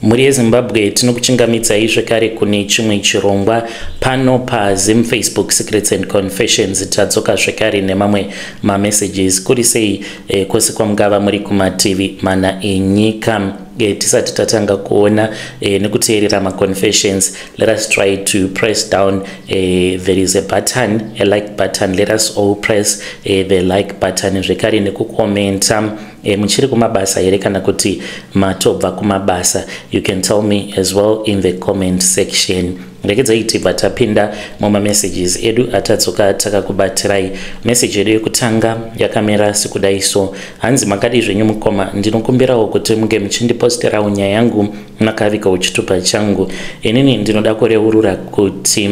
Mhuri yeZimbabwe, tinokuchingamidzai zvekare kune chimwe chirongwa pano paZim Facebook Secrets and Confessions. Tadzoka zvekare nemamwe mamessages. Kuri sei kwose kwamungava muri kumativi mana enyika? Tisati tatanga kuona nekuteerera maconfessions, let us try to press down. There is a button, a like button. Let us all press the like button, zvekare nekukomenta. Muchiri kumabasa here kana kuti matobva kumabasa? You can tell me as well in the comment section. Regedzai tibva tapinda mumamessages edu atadzoka takakubatirai. Meseji yedu yekutanga yakamira sekudai so. Hanzi, "Makadi zvenyu mukoma? Ndinokumbirawo kuti munge muchindiposterawo nyaya yangu makavigawo chitupa changu. Inini ndinoda kureurura kuti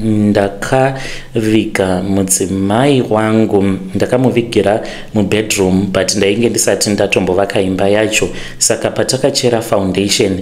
ndakaviga mudzimai wangu. Ndakamuvigira mubedroom, but ndainge ndisati ndatombovaka imba yacho. Saka patakachera foundation,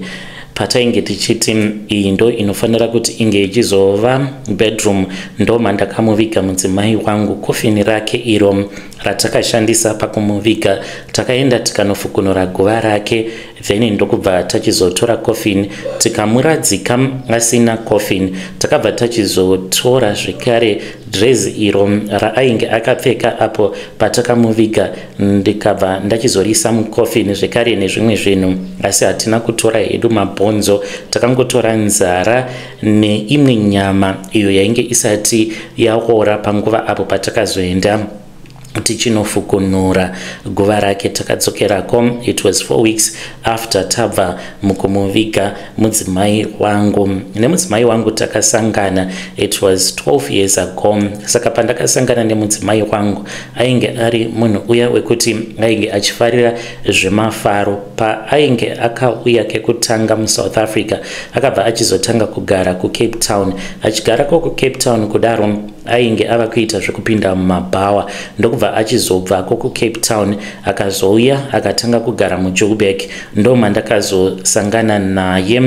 patainge tichiti iyi ndo inofanira kuti inge ichizova bedroom, ndo mandakamuviga mudzimai wangu. Kofini rake iro ratakashandisa pakumuviga, takaenda tikanofukunura guva rake, then ndokubva tachizotora kofini tikamuradzika asina kofini. Takabva tachizotora zvekare drezi iro raainge akapfeka apo patakamuviga, ndikabva ndachizorisa mukofini zvekare nezvimwe zvinhu. Asi hatina kutora hedu mabhonzo, takangotora nzara neimwe nyama iyo yainge isati yaora panguva apo patakazoenda tichinofukunura guva rake. Takadzokerako, it was 4 weeks after tabva mukumuviga mudzimai wangu. Nemudzimai wangu takasangana, it was 12 years ago. Saka pandakasangana nemudzimai wangu, ainge ari munhu uya wekuti ainge achifarira zvemafaro. Paainge akauya kekutanga muSouth Africa, akabva achizotanga kugara kuCape Town. Achigarako kuCape Town kudaro, ainge ava kuita zvekupinda mumabhawa, ndokubva achizobvako kuCape Town, akazouya akatanga kugara muJoburg. Ndo mandakazosangana naye.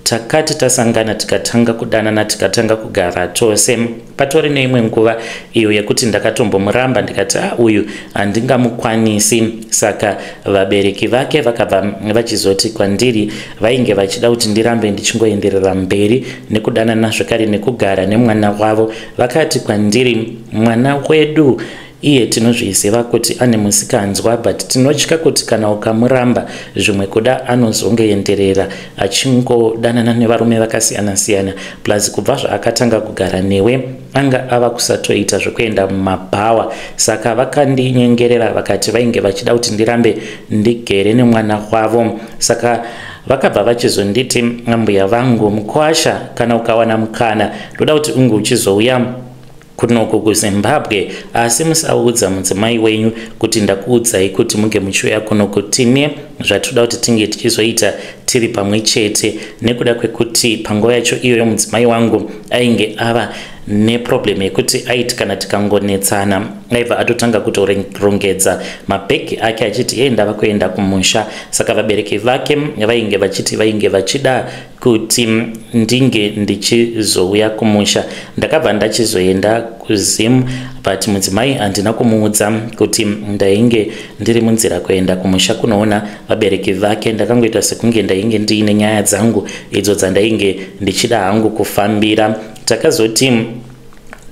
Takati tasangana, tikatanga kudanana, tikatanga kugara tose. Patori neimwe nguva iyo yekuti ndakatombomuramba, ndikati, "A, uyu handingamukwanisi." Saka vabereki vake vakabva vachizoti kwandiri vainge vachida kuti ndirambe ndichingoenderera mberi nekudanana zvekare nekugara nemwana wavo. Vakati kwandiri, 'Mwana wedu iye tinozviziva kuti ane musikanzwa, but tinotya kuti kana ukamuramba, zvimwe kuda anozongoenderera achingodanana nevarume vakasiyana-siyana. Plus kubva zvaakatanga kugara newe, anga ava kusatoita zvekuenda mumabhawa.' Saka vakandinyengerera, vakati vainge vachida kuti ndirambe ndigere nemwana wavo. Saka vakabva vachizonditi, 'Ambuya vangu, mukwasha, kana ukawana mukana, ndoda kuti unge uchizouya kunoku kuZimbabwe, asi musaudza mudzimai wenyu kuti ndakuudzai kuti munge muchiuya kunoku. Tine zvatoda kuti tinge tichizoita tiri pamwe chete.' Nekuda kwekuti panguva yacho iyoyo mudzimai wangu ainge ava neproblem yekuti aiti kana tikangonetsana, aibva atotanga kutorongedza mabhegi ake achiti, 'Hei, ndava kuenda kumusha.' Saka vabereki vake vainge vachiti vainge vachida kuti ndinge ndichizouya kumusha. Ndakabva ndachizoenda kuZim, but mudzimai handina kumuudza kuti ndainge ndiri munzira kuenda kumusha kunoona vabereki vake. Ndakangoita sekunge ndainge ndiine nyaya dzangu idzo dzandainge ndichida hangu kufambira. Takazoti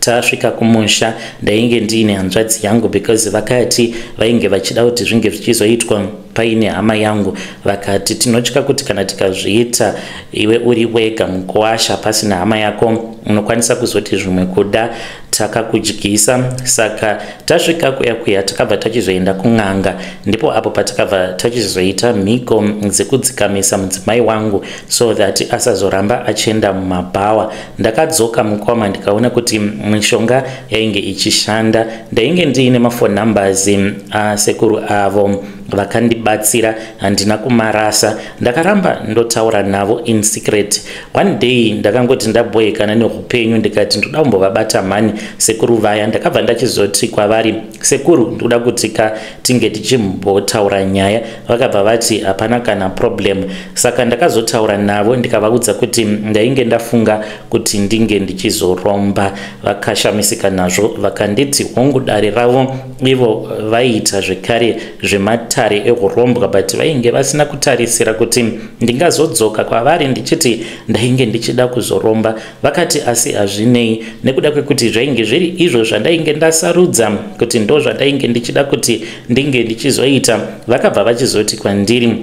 tasvika kumusha, ndainge ndiine hanzvadzi yangu, because vakati vainge vachida kuti zvinge zvichizoitwa paine hama yangu. Vakati, 'Tinotya kuti kana tikazviita iwe uri wega mukuwasha, pasina hama yako, unokwanisa kuzoti zvimwe kuda takakudyisa.' Saka tasvika kuya kuya, takabva tachizoenda kun'anga. Ndipo apo patakabva tachizoita mhiko dzekudzikamisa mudzimai wangu so that asazoramba achienda mumabhawa. Ndakadzoka mukoma, ndikaona kuti mishonga yainge ichishanda. Ndainge ndiine mafone numbers asekuru avo vakandibatsira, handina kumarasa. Ndakaramba ndotaura navo in secret. One day ndakangoti ndabhoekana neupenyu, ndikati ndoda kumbovabata mhani sekuru vaya. Ndakabva ndachizoti kwavari, 'Sekuru, ndoda kuti ka tinge tichimbotaura nyaya.' Vakabva vati hapana kana problem. Saka ndakazotaura navo, ndikavaudza kuti ndainge ndafunga kuti ndinge ndichizoromba. Vakashamisika nazvo, vakanditi hongu, dare ravo ivo vaiita zvekare zvematare. kumatare ehurombwa, but vainge vasina kutarisira kuti ndingazodzoka kwavari ndichiti ndainge ndichida kuzoromba. Vakati asi hazvinei, nekuda kwekuti zvainge zviri izvo zvandainge ndasarudza kuti ndo zvandainge ndichida kuti ndinge ndichizoita. Vakabva vachizoti kwandiri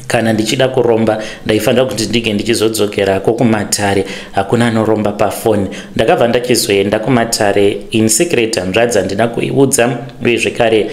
kana ndichida kuromba ndaifanira kuti ndinge ndichizodzokerako kumatare, hakuna anoromba pafoni. Ndakabva ndachizoenda kumatare in secret, hanzvadzi handina kuiudza, uye zvekare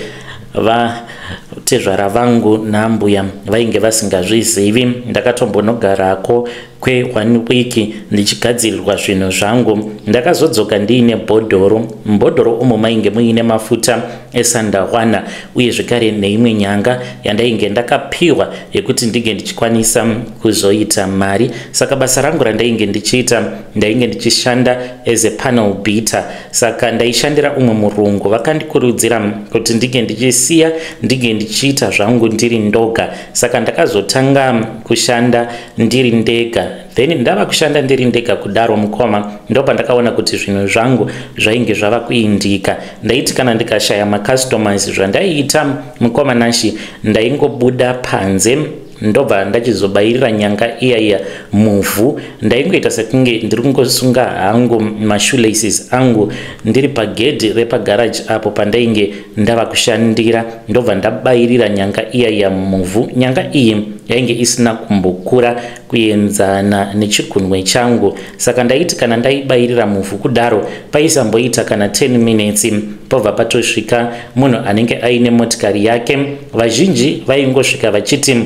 vatezvara vangu naambuya vainge vasingazvizivi. Ndakatombonogarako kwe1 week ndichigadzirirwa zvinhu zvangu. Ndakazodzoka ndiine bhodhoro. Mubhodhoro umo mainge muine mafuta esandawana uye zvekare neimwe nyanga yandainge ndakapiwa yekuti ndinge ndichikwanisa kuzoita mari. Saka basa rangu randainge ndichiita, ndainge ndichishanda as a panel beater, saka ndaishandira umwe murungu. Vakandikurudzira kuti ndinge ndichisiya ndinge ndichiita zvangu ndiri ndoga. Saka ndakazotanga kushanda ndiri ndega. Then ndava kushanda ndiri ndega kudaro, mukoma, ndopandakaona kuti zvinhu zvangu zvainge zvava kuindika. Ndaiti kana ndikashaya macustomers, zvandaiita, mukoma Nashi, ndaingobuda panze, ndobva ndachizobayirira nyanga iya iya muvhu. Ndaingoita sekunge ndiri kungosunga hangu mashoelaces angu ndiri pagedhi repagaraji apo pandainge ndava kushandira, ndobva ndabayirira nyanga iya iya muvhu. Nyanga iyi yainge isina kumbokura kuenzana nechigunwe changu, saka ndaiti kana ndaibayirira muvhu kudaro, paisamboita kana 10 minutes, pobva patosvika munhu anenge aine motikari yake. Vazhinji vaingosvika vachiti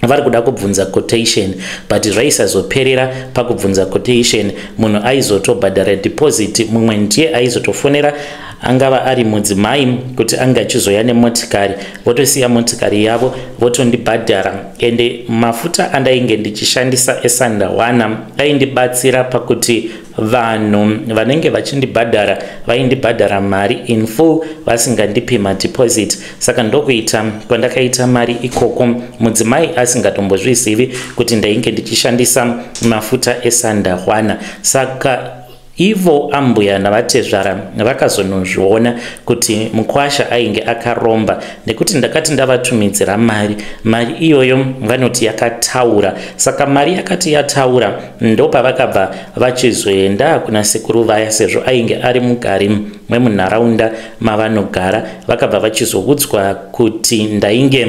vari kuda kubvunza quotation, but zvaisazoperera pakubvunza quotation. Munhu aizotobhadhara deposit, mumwe ndiye aizotofonera, angava ari mudzimai, kuti ange achizoya nemotikari, votosiya motikari yavo, votondibhadhara. Ende mafuta andainge ndichishandisa esandawana aindibatsira pakuti vanhu vanenge vachindibhadhara vaindibhadhara mari in full, vasingandipi madeposit. Saka ndokuita kwandakaita mari ikoko, mudzimai asingatombozvizivi kuti ndainge ndichishandisa mafuta esandawana. Saka ivo ambuya navatezvara vakazonozviona kuti mukwasha ainge akaromba, nekuti ndakati ndavatumidzira mari, mari iyoyo vanoti yakataura. Saka mari yakati yataura, ndopavakabva vachizoenda kuna sekuru vaya, sezvo ainge ari mugari wemunharaunda mavanogara. Vakabva vachizoudzwa kuti ndainge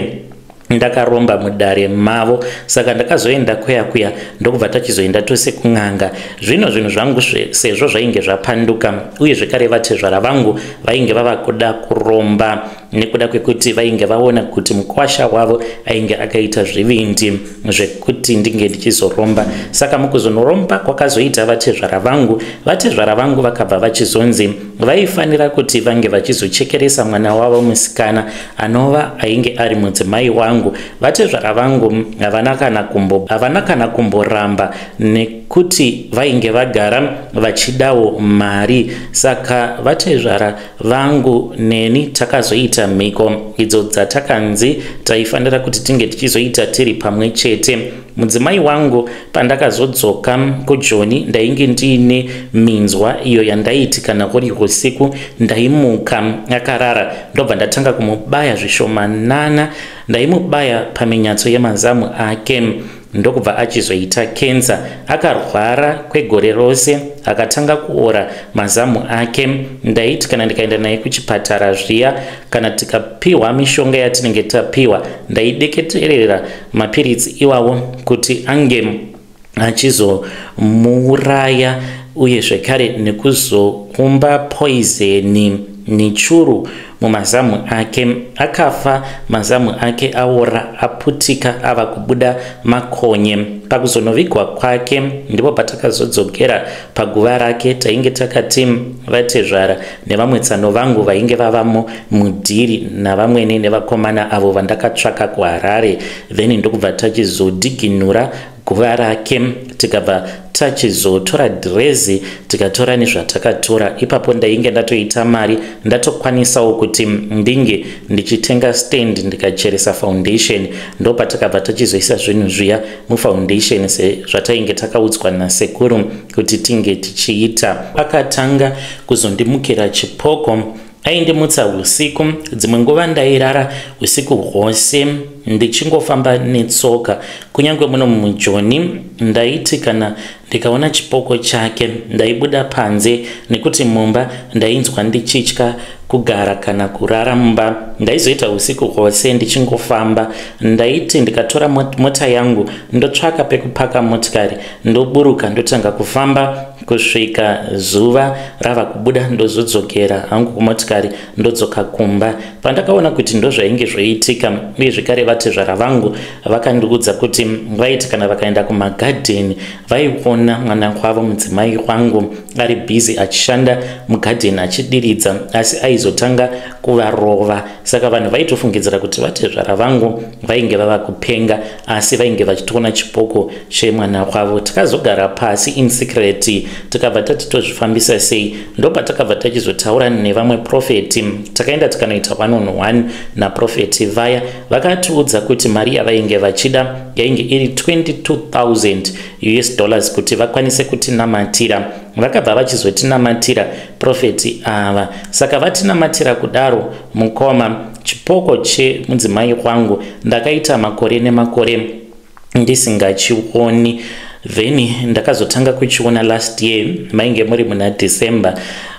ndakaromba mudare mavo. Saka ndakazoenda kuya kuya, ndokubva tachizoenda tose kun'anga. Zvino zvinhu zvangu sezvo zvainge zvapanduka, uye zvekare vatezvara vangu vainge vava kuda kuromba nekuda kwekuti vainge vaona kuti mukwasha wavo ainge akaita zvivindi zvekuti ndinge ndichizoromba. Saka mukuzonoromba kwakazoita vatezvara vangu, vatezvara vangu vakabva vachizonzi vaifanira kuti vange vachizochekeresa mwana wavo musikana, anova ainge ari mudzimai wangu. Vatezvara vangu havana kana kumboramba, nekuti vainge vagara vachidawo mari. Saka vatezvara vangu neni takazoita mhiko idzo dzatakanzi taifanira kuti tinge tichizoita tiri pamwe chete. Mudzimai wangu, pandakazodzoka kuJoni, ndainge ndiine minzwa iyo yandaiti kana kuri usiku ndaimuka akarara, ndobva ndatanga kumubaya zvishomanana. Ndaimubaya paminyatso yemazamu ake, ndokubva achizoita kenza. Akarwara kwegore rose, akatanga kuora mazamu ake. Ndaiti kana ndikaenda naye kuchipatara zviya, kana tikapiwa mishonga yatinenge tapiwa, ndaideketerera mapiritsi iwawo kuti ange achizomuuraya, uye zvekare nekuzoumba poizeni nechuru mumazamu ake. Akafa mazamu ake aora, aputika, ava kubuda makonye. Pakuzonovigwa kwake, ndipo patakazodzokera paguva rake. Tainge takati vatezvara nevamwe tsano vangu vainge vavamo mudhiri navamwene nevakomana avo vandakatsvaka kuHarare. Then ndokubva tachizodhiginura guva rake, tikabva tachizotora dhirezi, tikatora nezvatakatora ipapo. Ndainge ndatoita mari, ndatokwanisawo kuti ndinge ndichitenga stand, ndikacheresa foundation. Ndopatakabva tachizoisa zvinhu zviya mufoundation, sezvatainge takaudzwa nasekuru kuti tinge tichiita. Akatanga kuzondimukira chipoko. Aindimutsa usiku, dzimwe nguva ndairara usiku hwose ndichingofamba netsoka. Kunyange muno mujoni ndaiti kana ndikaona chipoko chake ndaibuda panze nekuti mumba ndainzwa ndichitya kugara kana kurara mumba. Ndaizoita usiku hwose ndichingofamba. Ndaiti ndikatora mota yangu ndotsvaka pekupaka motikari, ndoburuka ndotanga kufamba kusvika zuva rava kubuda, ndozodzokera hangu kumotikari ndodzoka kumba. Pandakaona kuti ndozvainge zvoitika, uye zvekare vatezvara vangu vakandiudza kuti vaiti kana vakaenda kumagadheni vaiona mwana wavo, mudzimai wangu, ari bhizi achishanda mugadheni achidiridza, asi aizotanga kuvarova. Saka vanhu vaitofungidzira kuti vatezvara vangu vainge vava kupenga, asi vainge vachitoona chipoko chemwana wavo. Takazogara pasi in secret, tikabva tati tozvifambisa sei. Ndopatakabva tachizotaura nevamwe profeti. Takaenda tikanoita one on one naprofeti vaya. Vakatiudza kuti mari yavainge vachida yainge iri 22,000 US dollars kuti vakwanise kutinamatira. Vakabva vachizotinamatira profeti ava. Saka vatinamatira kudaro, mukoma, chipoko chemudzimai wangu ndakaita makore nemakore ndisingachioni. Then ndakazotanga kuchiona last year, mainge muri muna December.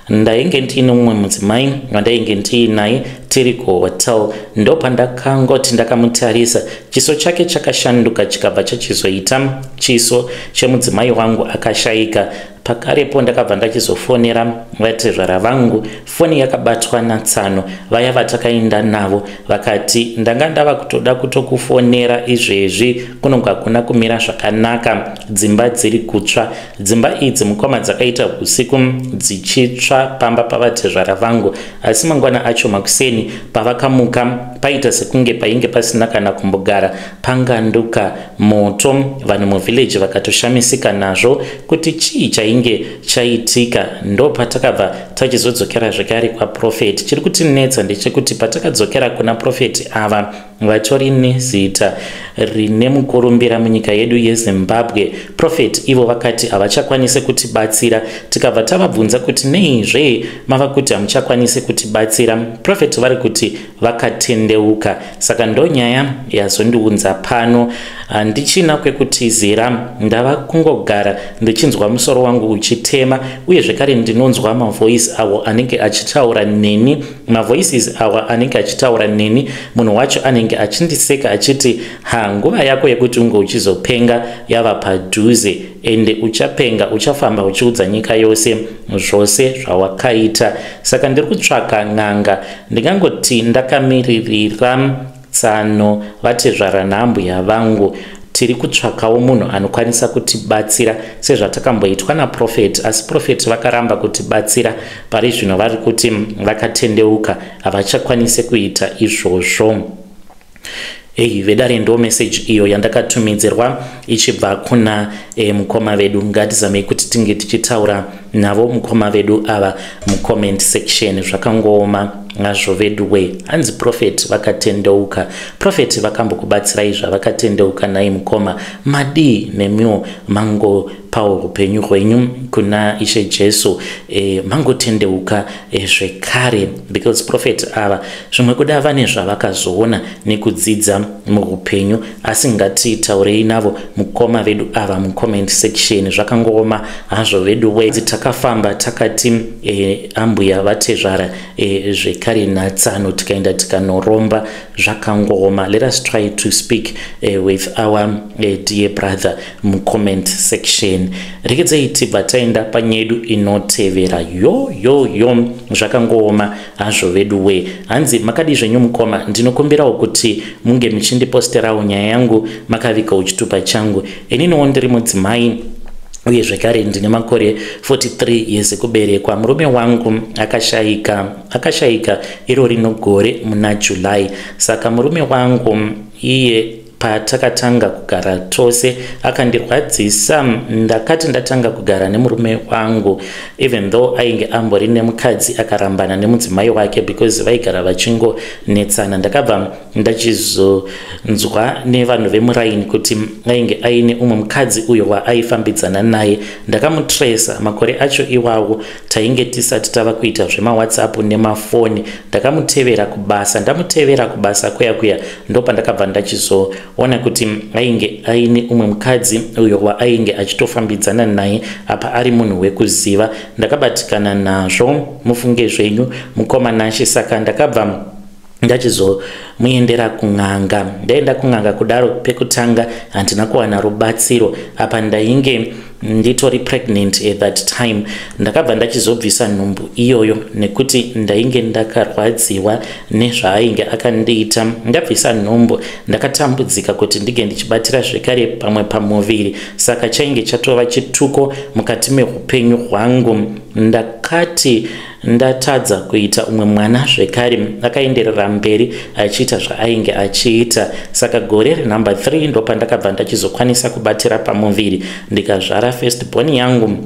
Ndainge ndiine mumwe mudzimai wandainge ndiinaye tiri kuhotel. Ndopandakangoti ndakamutarisa, chiso chake chakashanduka, chikabva chachizoita chiso chemudzimai wangu akashayika. Pakarepo ndakabva ndachizofonera vatezvara vangu. Foni yakabatwa natsano vaya vatakaenda navo. Vakati, "Ndanga ndava kutoda kutokufonera izvezvi, kunonga hakuna kumira zvakanaka, dzimba dziri kutsva." Dzimba idzi, mukoma, dzakaita usiku dzichitsva pamba pavatezvara vangu, asi mangwana acho makuseni pavakamuka paita sekunge painge pasina kana kumbogara panganduka moto. Vanhu muvhileji vakatoshamisika nazvo kuti chii chainge chaitika. Ndopatakabva tachizodzokera zvekare kwaprofeti. Chiri kutinetsa ndechekuti patakadzokera kuna profeti ava, vatori nezita rine mukurumbira munyika yedu yeZimbabwe, profeti ivo vakati havachakwanisi kutibatsira. Tikabva tavabvunza kuti neizve mava kuti hamuchakwanisi kutibatsira? Profeti vari kuti vakatendeuka. Saka ndonyaya yazondiunza pano. Handichina kwekutizira, ndava kungogara ndichinzwa musoro wangu uchitema, uye zvekare ndinonzwa mavoice awo anenge achitaura neni, mavoices awa anenge achitaura neni. Munhu wacho anenge achindiseka achiti, "Ha, nguva yako yekuti unge uchizopenga yava padhuze, ende uchapenga, uchafamba uchiudza nyika yose zvose zvawakaita." Saka ndiri kutsvaka n'anga. Ndingangoti ndakamiririra tsano vatezvara naambuya vangu. Tiri kutsvakawo munhu anokwanisa kutibatsira sezvatakamboitwa naprofeti, asi profeti vakaramba kutibatsira. Pari zvino vari kuti vakatendeuka, havachakwanisi kuita izvozvo. Ei vedare, ndo meseji iyo yandakatumidzirwa ichibva kuna mukoma vedu. Ngatizamei kuti tinge tichitaura navo mukoma vedu ava mucomment section. Zvakangooma nazvo vedu we. Hanzi profeti vakatendeuka. Profeti vakambokubatsirai zvavakatendeuka nai mukoma? Madii nemiwo mangopawo upenyu hwenyu kuna Ishe Jesu, mangotendeuka zvekare? Because profeti ava zvimwe kuda vane zvavakazoona nekudzidza muupenyu, asi ngatitaurei navo mukoma vedu ava mucomment section. Zvakangooma hazvo vedu we. Takafamba takati ambuya vatezvara zvekare natsano, tikaenda tikanoromba. Zvakangooma. Let us try to speak with our dear brother mucomment section. Rekedzei tibva taenda panyedu inotevera. Yo yo yo, zvakangooma hazvo vedu we. Hanzi, "Makadi zvenyu mukoma? Ndinokumbirawo kuti munge muchindiposterawo nyaya yangu makavikawo chitupa changu. Ininiwo ndiri mudzimai, uye zvekare ndine makore 43 years ekuberekwa. Murume wangu akashayika iro rino gore muna July. Saka murume wangu iye Patakatanga kugara tose akandirwadzisa. Ndakati ndatanga kugara nemurume wangu, even though ainge ambori nemukadzi, akarambana nemudzimai wake because vaigara vachingonetsana, ndakabva ndachizonzwa nevanhu vemuraini kuti ainge aine umwe mukadzi uyo waaifambidzana naye. Ndakamutresa. Makore acho iwawo tainge tisati tava kuita zvemaWhatsApp nemafoni. Ndakamutevera kubasa. Ndamutevera kubasa kuya kuya, ndopandakabva ndachizoona kuti ainge aine umwe mukadzi uyo waainge achitofambidzana naye, apa ari munhu wekuziva. Ndakabatikana nazvo, mufunge zvenyu, mukoma Nashe. Saka ndakabva ndachizomuendera kun'anga. Ndaenda kun'anga kudaro, pekutanga handina kuwana rubatsiro. Apa ndainge nditori pregnant at that time. Ndakabva ndachizobvisa nhumbu iyoyo nekuti ndainge ndakarwadziwa nezvaainge akandiita. Ndabvisa nhumbu, ndakatambudzika kuti ndinge ndichibatira zvekare pamwe pamuviri, saka chainge chatova chituko mukati meupenyu hwangu. Ndakati ndatadza kuita umwe mwana zvekare, akaenderera mberi achiita zvaainge achiita. Saka gore renumber 3 ndopandakabva ndachizokwanisa kubatira pamuviri, ndikazvara first born yangu,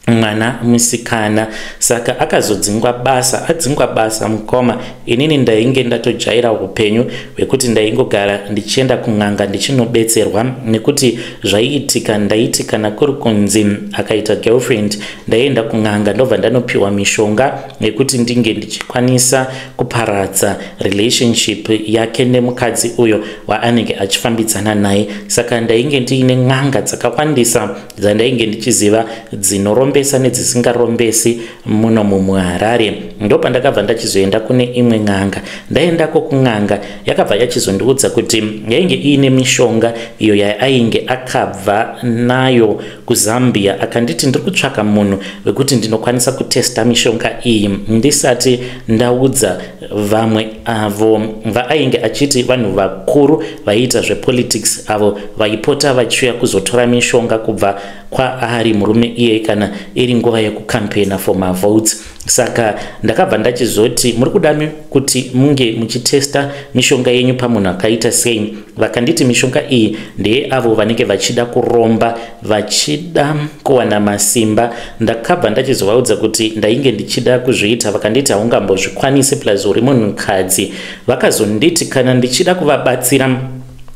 mwana musikana. Saka akazodzingwa basa. Adzingwa basa, mukoma, inini ndainge ndatojaira upenyu hwekuti ndaingogara ndichienda kun'anga ndichinobetserwa, nekuti zvaiitika, ndaiti kana kuri kunzi akaita girlfriend, ndaienda kun'anga, ndobva ndanopiwa mishonga yekuti ndinge ndichikwanisa kuparadza relationship yake nemukadzi uyo waanenge achifambidzana naye. Saka ndainge ndiine n'anga dzakawandisa dzandainge ndichiziva, dzinorombesa nedzisingarombesi muno mumuHarare. Ndopandakabva ndachizoenda kune imwe n'anga. Ndaendako kun'anga, yakabva yachizondiudza kuti yainge iine mishonga iyo yaainge akabva nayo kuZambia. Akanditi, "Ndiri kutsvaka munhu wekuti ndinokwanisa kutesta mishonga iyi ndisati ndaudza vamwe." Avo vaainge achiti vanhu vakuru vaiita zvepolitics, avo vaipota vachiuya kuzotora mishonga kubva kwaari murume iyeye kana iri nguva yekucampaigna for mavotes. Saka ndakabva ndachizoti, "Muri kuda kuti munge muchitesta mishonga yenyu pamunhu akaita sei?" Vakanditi mishonga iyi ndeyeavo vanenge vachida kuromba, vachida kuwana masimba. Ndakabva ndachizovaudza kuti ndainge ndichida kuzviita. Vakanditi, "Haungambozvikwanisi, plus uri munhukadzi." Vakazonditi kana ndichida kuvabatsira,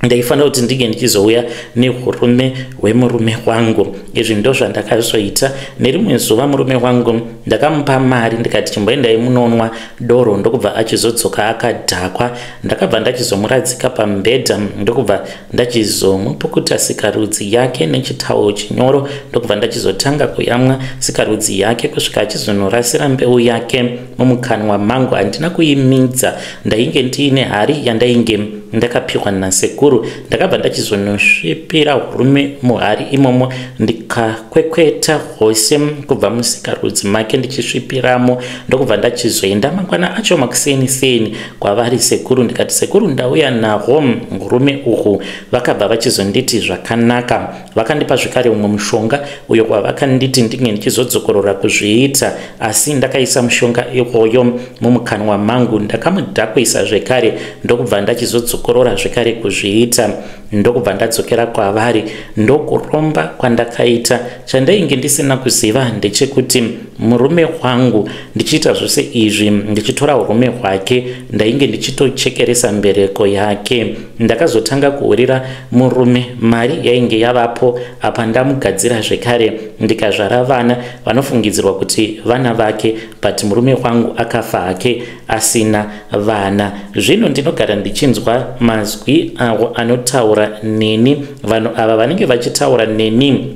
ndaifanira kuti ndinge ndichizouya neurume hwemurume wangu. Izvi ndo zvandakazoita. Nerimwe zuva murume wangu ndakamupa mari, ndikati, "Chimboendai munonwa doro." Ndokubva achizodzoka akadhakwa. Ndakabva ndachizomuradzika pamubhedha, ndokubva ndachizomupukuta sikarudzi yake nechitauro chinyoro, ndokubva ndachizotanga kuyamwa sikarudzi yake kusvika achizonorasira mbeu yake mumukanwa mangu. Handina kuimidza. Ndainge ndiine hari yandainge ndakapiwa nasekuru. Ndakabva ndachizonosvipira hurume muhari imomo, ndikakwekweta hwose kubva musikarudzi make ndichisvipiramo. Ndokubva ndachizoenda mangwana acho makuseni seni kwavari sekuru, ndikati, "Sekuru, ndauya nahwo hurume uhu." Vakabva vachizonditi zvakanaka. Vakandipa zvekare umwe mushonga uyo wavakanditi ndinge ndichizodzokorora kuzviita, asi ndakaisa mushonga iwoyo mumukanwa mangu. Ndakamudhakwisa zvekare, ndokubva ndachizodzokorora zvekare kuzviita, ndokubva ndadzokera kwavari. Ndokuromba kwandakaita. Chandainge ndisina kuziva ndechekuti murume wangu, ndichiita zvose izvi, ndichitora urume hwake, ndainge ndichitochekeresa mbereko yake. Ndakazotanga kuhurira murume. Mari yainge yavapo apa. Ndamugadzira zvekare, ndikazvara vana vanofungidzirwa kuti vana vake, but murume wangu akafa hake asina vana. Zvino ndinogara ndichinzwa mazwi avo anotaura neni. Vanhu ava vanenge vachitaura neni,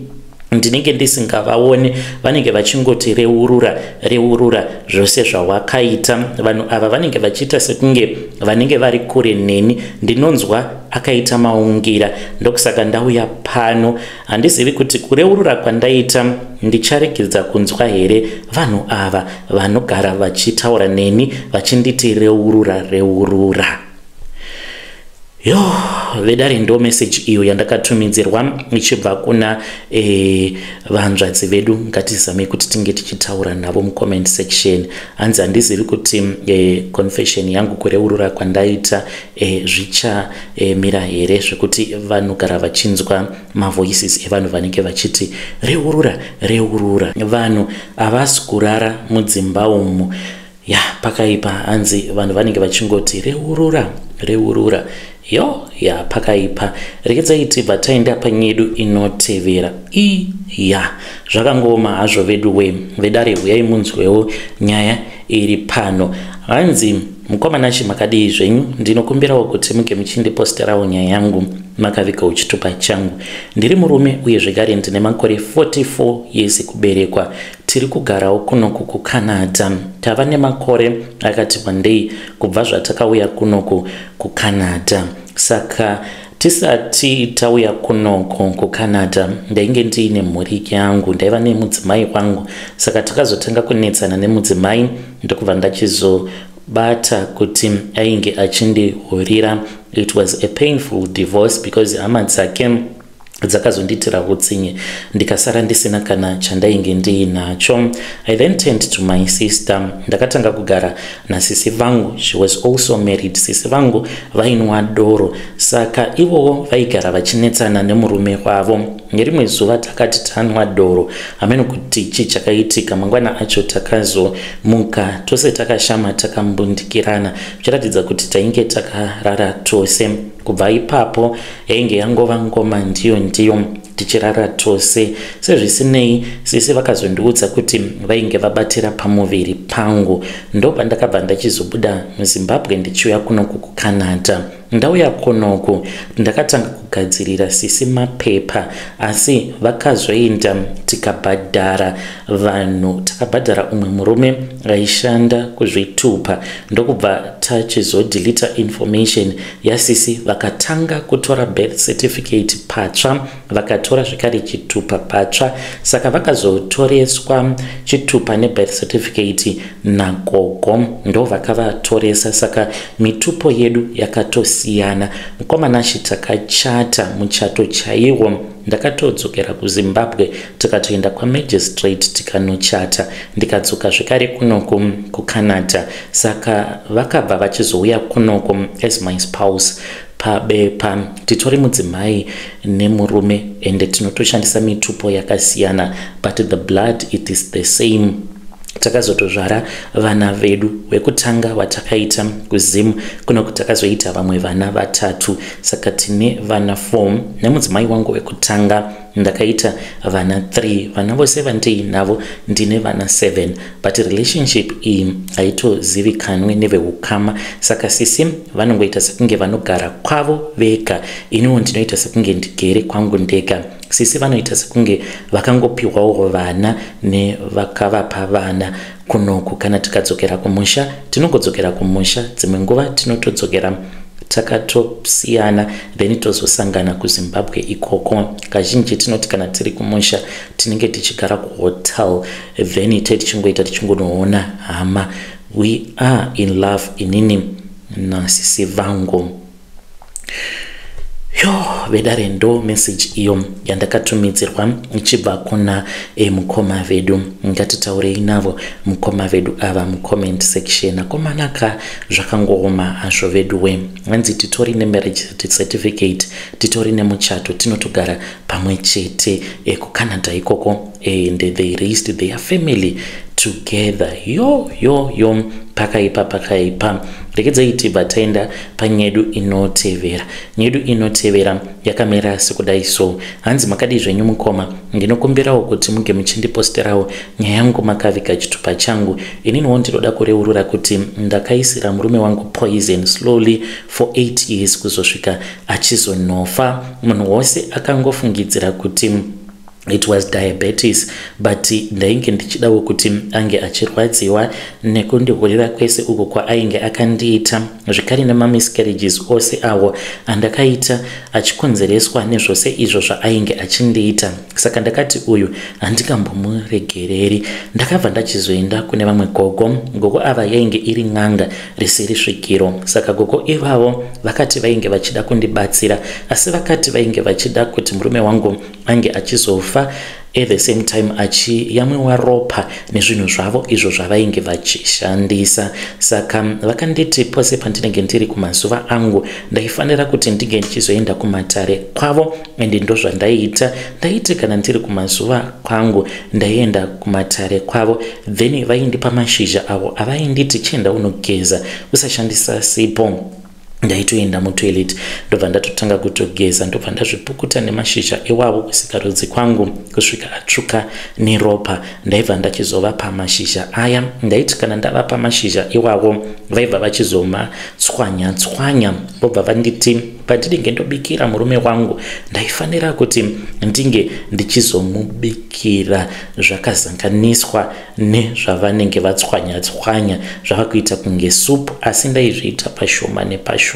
ndinenge ndisingavaoni. Vanenge vachingoti, "Reurura, reurura zvose zvawakaita." Vanhu ava vanenge vachiita sekunge vanenge vari kure neni. Ndinonzwa akaita maungira. Ndokusaka ndauya pano. Handizivi kuti kureurura kwandaita ndicharegedza kunzwa here vanhu ava vanogara vachitaura neni vachinditi, "Reurura, reurura." Yo, vedare, ndo message iyo yandakatumidzirwa ichibva kuna vanzvadzi vedu. Ngatizamei kuti tinge tichitaura navo mucomment section. Hanzi handizivi kuti confession yangu, kureurura kwandaita, zvichamira here zvekuti vanogara vachinzwa mavoices evanhu vanenge vachiti reurura, reurura. Vanhu havasi kurara mudzimba umu. Ya, pakaipa. Hanzi vanhu vanenge vachingoti reurura, reurura. Yo, ya, pakaipa. Rekedzai tibva taenda panyedu inotevera. Iya, zvakangooma hazvo vedu we. Vedare, huyai munzwewo nyaya iri pano. Hanzi, "Mukoma Nashe, makadii zvenyu? Ndinokumbirawo kuti muge muchindiposterawo nyaya yangu makavigawo chitupa changu. Ndiri murume uye zvekare ndine makore 44 years kuberekwa. Tiri kugarawo kunoku kuCanada. Tava nemakore akati wandei kubva zvatakauya kunoku kuCanada. Saka tisati tauya kunoko kuCanada, ndainge ndiine mhuri yangu, ndaiva nemudzimai wangu. Saka takazotanga kunetsana nemudzimai, ndokubva ndachizobata kuti ainge achindihurira. It was a painful divorce because hama dzake dzakazondiitira utsinye, ndikasara ndisina kana chandainge ndiinacho. I then turned to my sister. Ndakatanga kugara nasisi vangu. She was also married. Sisi vangu vainwa doro, saka ivowo vaigara vachinetsana nemurume wavo. Nerimwe zuva takati tanwa doro, hameno kuti chii chakaitika. Mangwana acho takazomuka tose takashama, takambundikirana, zvichiratidza kuti tainge takarara tose. Kubva ipapo yainge yangova ngoma ndiyo ndiyo, tichirara tose. Sezvisinei, sisi vakazondiudza kuti vainge vabatira pamuviri pangu. Ndopandakabva ndachizobuda muZimbabwe ndichiuya kunoku kuCanada. Ndauya kunoku, ndakatanga kugadzirira sisi mapepa, asi vakazoenda tikabhadhara vanhu. Takabhadhara umwe murume aishanda kuzvitupa, ndokubva tachizodhilita information yasisi. Vakatanga kutora birth certificate patsva, vakatora zvekare chitupa patsva. Saka vakazotoreswa chitupa nebirth certificate nagogo, ndo vakavatoresa. Saka mitupo yedu yakatosiyana. Mukoma Nashe, takachata muchato chaiwo. Ndakatodzokera kuZimbabwe, tikatoenda kwamagistrate tikanochata, ndikadzoka zvekare kunoku kuCanada. Saka vakabva vachizouya kunoku as my spouse. Pabepa titori mudzimai nemurume, ende tinotoshandisa mitupo yakasiyana, but the blood, it is the same. Takazotozvara vana vedu. Wekutanga watakaita kuZimu, kunoku takazoita vamwe vana vatatu. Saka tine vana 4 nemudzimai wangu wekutanga. Ndakaita vana 3. Vana vose vandiinavo, ndine vana 7, but relationship iyi haitozivikanwi neveukama. Saka sisi vanongoita sekunge vanogara kwavo vega, iniwo ndinoita sekunge ndigere kwangu ndega. Sisi vanoita sekunge vakangopiwawo vana nevakavapa vana kunoku. Kana tikadzokera kumusha, tinongodzokera kumusha. Dzimwe nguva tinotodzokera takatosiyana, then tozosangana kuZimbabwe ikoko. Kazhinji tinoti kana tiri kumusha, tinenge tichigara kuhotel, then te tichingoita tichingonoona hama. We are in love, inini nasisi vangu." Yo, vedare, ndo message iyo yandakatumidzirwa ichibva kuna mukoma vedu. Ngatitaurei navo mukoma vedu ava mucomment section. Akomanaka, zvakangooma hazvo vedu we. Hanzi titori nemarriage certificate, titori nemuchato, tinotogara pamwe chete kuCanada ikoko, and they raised their family together. Yo yo yo, pakaipa, pakaipa. Rekedzai tibva taenda panyedu inotevera. Nyedu inotevera yakamira sekudai so. Hanzi, "Makadii zvenyu mukoma? Ndinokumbirawo kuti muge muchindiposterawo nyaya yangu makaviga chitupa changu. Ininiwo ndinoda kureurura kuti ndakaisira murume wangu poison slowly for 8 years kuzosvika achizonofa. Munhu wose akangofungidzira kuti It was diabetes, but ndainge ndichidawo kuti ange achirwadziwa nekundihurira kwese uko kwaainge akandiita, zvekare nemamiscarriages ose awo andakaita achikonzereswa nezvose izvo zvaainge achindiita. Saka ndakati uyu handingambomuregereri. Ndakabva ndachizoenda kune vamwe gogo. Gogo ava yainge iri n'anga risiri svikiro. Saka gogo ivavo vakati vainge vachida kundibatsira, asi vakati vainge vachida kuti murume wangu ange achizofa, at the same time achiyamwiwa ropa nezvinhu zvavo izvo zvavainge vachishandisa. Saka vakanditi pose pandinenge ndiri kumazuva angu, ndaifanira kuti ndinge ndichizoenda kumatare kwavo, ende ndozvandaiita. Ndaiti kana ndiri kumazuva kwangu, ndaienda kumatare kwavo, then vaindipa mashizha avo avainditi, "Chienda unogeza, usashandisa sipo." Ndaitoenda mutoilet, ndobva ndatotanga kutogeza, ndobva ndazvipukuta nemashizha iwavo kusikarudzi kwangu kusvika atsvuka neropa. Ndaibva ndachizovapa mashizha aya. Ndaiti kana ndavapa mashizha iwavo, vaibva vachizomatswanya tswanya, vobva vanditi pandinenge ndobikira murume wangu, ndaifanira kuti ndinge ndichizomubikira zvakazanganiswa nezvavanenge vatswanya tswanya, zvava kuita kunge supu, asi ndaizviita pashoma nepashoma.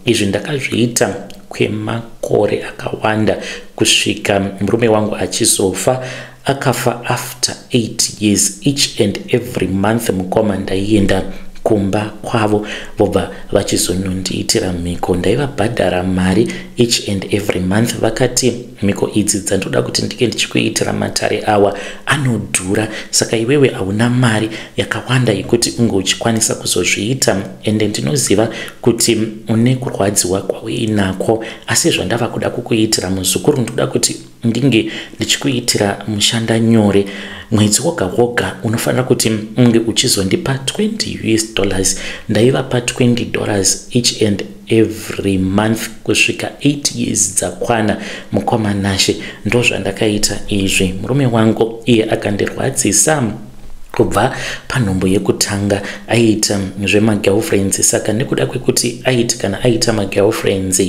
Izvi ndakazviita kwemakore akawanda kusvika murume wangu achizofa. Akafa after 8 years. Each and every month, mukoma, ndaienda kumba kwavo, vobva vachizonondiitira mhiko. Ndaivabhadhara mari each and every month. Vakati, "Mhiko idzi dzandoda kuti ndinge ndichikuitira, matare awa anodhura, saka iwewe hauna mari yakawanda yekuti unge uchikwanisa kuzozviita, ende ndinoziva kuti une kurwadziwa kwauinako, asi zvandava kuda kukuitira, muzukuru, ndoda kuti ndinge ndichikuitira mushanda nyore. Mwedzi woga woga unofanira kuti unge uchizondipa $20." Ndaivapa $20 each and every month kusvika 8 years dzakwana. Mukoma Nashe, ndo zvandakaita izvi. Murume wangu iye akandirwadzisa kubva panhombo yekutanga. Aiita zvemagirlfriends, saka nekuda kwekuti aiti kana aita magirlfriends,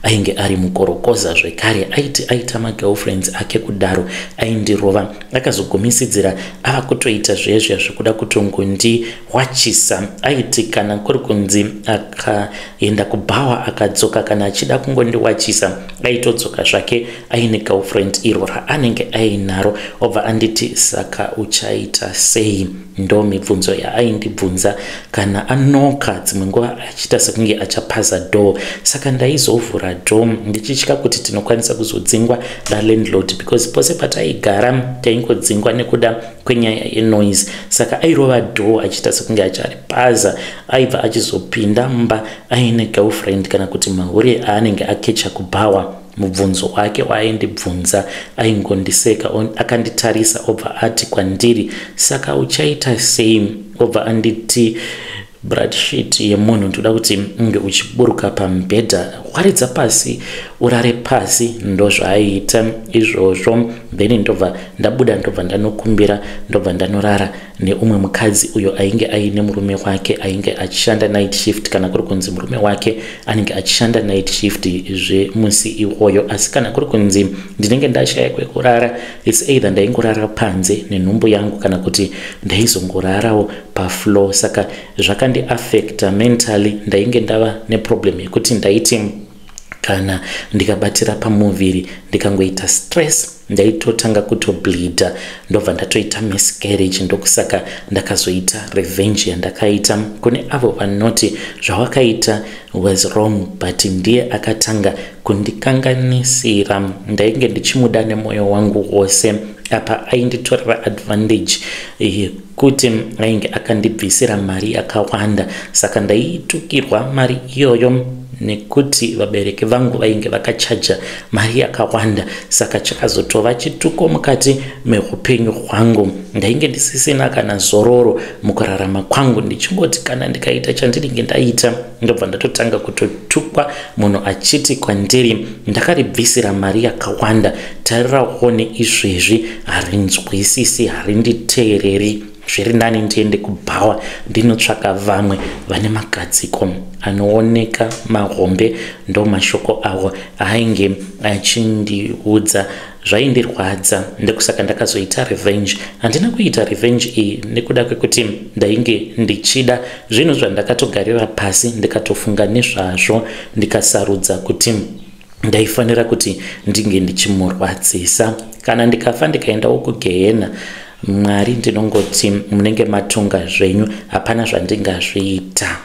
ainge ari mukorokoza zvekare. Aiti aita magirlfriends ake kudaro, aindirova. Akazogumisidzira ava kutoita zvezvia zvekuda kutongondiwachisa. Aiti kana kuri kunzi akaenda kubhawa akadzoka, kana achida kungondiwachisa, aitodzoka zvake aine girlfriend iro raanenge ainaro, obva anditi, "Saka uchaita sei?" Ndo mibvunzo yaaindibvunza kana anoka, dzimwe nguva achiita sekunge achapaza door. Saka ndaizovhura door ndichitya kuti tinokwanisa kuzodzingwa nalandlord, because pose pataigara taingodzingwa nekuda kwenyaya yenoise. Saka airova door achiita sekunge acharipaza, aibva achizopinda mumba aine girlfriend kana kuti mahure aanenge akecha kubhawa. Mubvunzo wake waaindibvunza, aingondiseka akanditarisa, obva ati kwandiri, "Saka uchaita sei?" Obva anditi, "Bratshit yemunhu, ndoda kuti unge uchiburuka pamubhedha, waridza pasi, urare pasi." Ndo zvaaiita izvozvo. Then ndobva ndabuda, ndobva ndanokumbira, ndobva ndanorara neumwe mukadzi uyo ainge aine murume wake ainge achishanda night shift. Kana kuri kunzi murume wake anenge achishanda night shift zvemusi iwoyo, asi kana kuri kunzi ndinenge ndashaya kwekurara, it's either ndaingorara panze nenhumbu yangu kana kuti ndaizongorarawo pafloor. Saka zvakandiafecta mentally. Ndainge ndava neproblem yekuti ndaiti kana ndikabatira pamuviri, ndikangoita stress, ndaitotanga kutobleeda, ndobva ndatoita miscarriage. Ndokusaka ndakazoita revenge yandakaita. Kune avo vanoti zvawakaita was wrong, but ndiye akatanga kundikanganisira. Ndainge ndichimuda nemwoyo wangu wose. Apa ainditorera advantage yekuti ainge akandibvisira mari yakawanda, saka ndaitukirwa mari iyoyo nekuti vabereki vangu vainge vakachaja mari yakawanda. Saka chakazotova chituko mukati meupenyu hwangu. Ndainge ndisisina kana zororo mukurarama kwangu, ndichingoti kana ndikaita chandinenge ndaita, ndobva ndatotanga kutotukwa, munhu achiti kwandiri, "Ndakaribvisira mari yakawanda, tariraone izvezvi harinzwisisi, harinditeereri." Zviri nani ndiende kubhawa ndinotsvaka vamwe vane magadziko anooneka mahombe. Ndo mashoko awo ainge achindiudza. Zvaindirwadza, ndekusaka ndakazoita revenge. Handina kuita revenge iyi nekuda kwekuti ndainge ndichida zvinhu zvandakatogarira pasi, ndikatofunga nezvazvo, ndikasarudza kuti ndaifanira kuti ndinge ndichimurwadzisa. Kana ndikafa ndikaendawo kugehena, Mwari ndinongoti munenge matonga zvenyu, hapana zvandingazviita.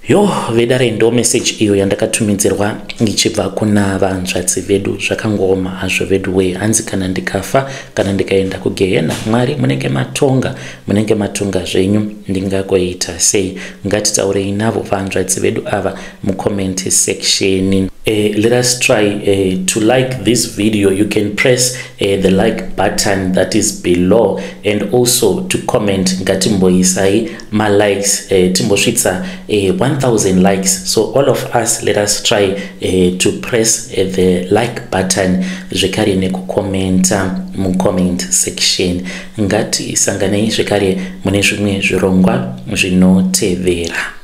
Yo vedare, ndo message iyo yandakatumidzirwa ichibva kuna vanzvadzi vedu. Zvakangooma hazvo vedu wee. Hanzi kana ndikafa, kana ndikaenda kugehena, Mwari munenge matonga, munenge matonga zvenyu, ndingagoita sei? Ngatitaurei navo vanzvadzi vedu ava mucomment section. Let us try to like this video. You can press the like button that is below and also to comment. Ngatimboisai malikes, timbosvitsa 1000 likes. So all of us, let us try to press the like button, zvekare nekukomenta mucomment section. Ngatisanganei zvekare mune zvimwe zvirongwa zvinotevera.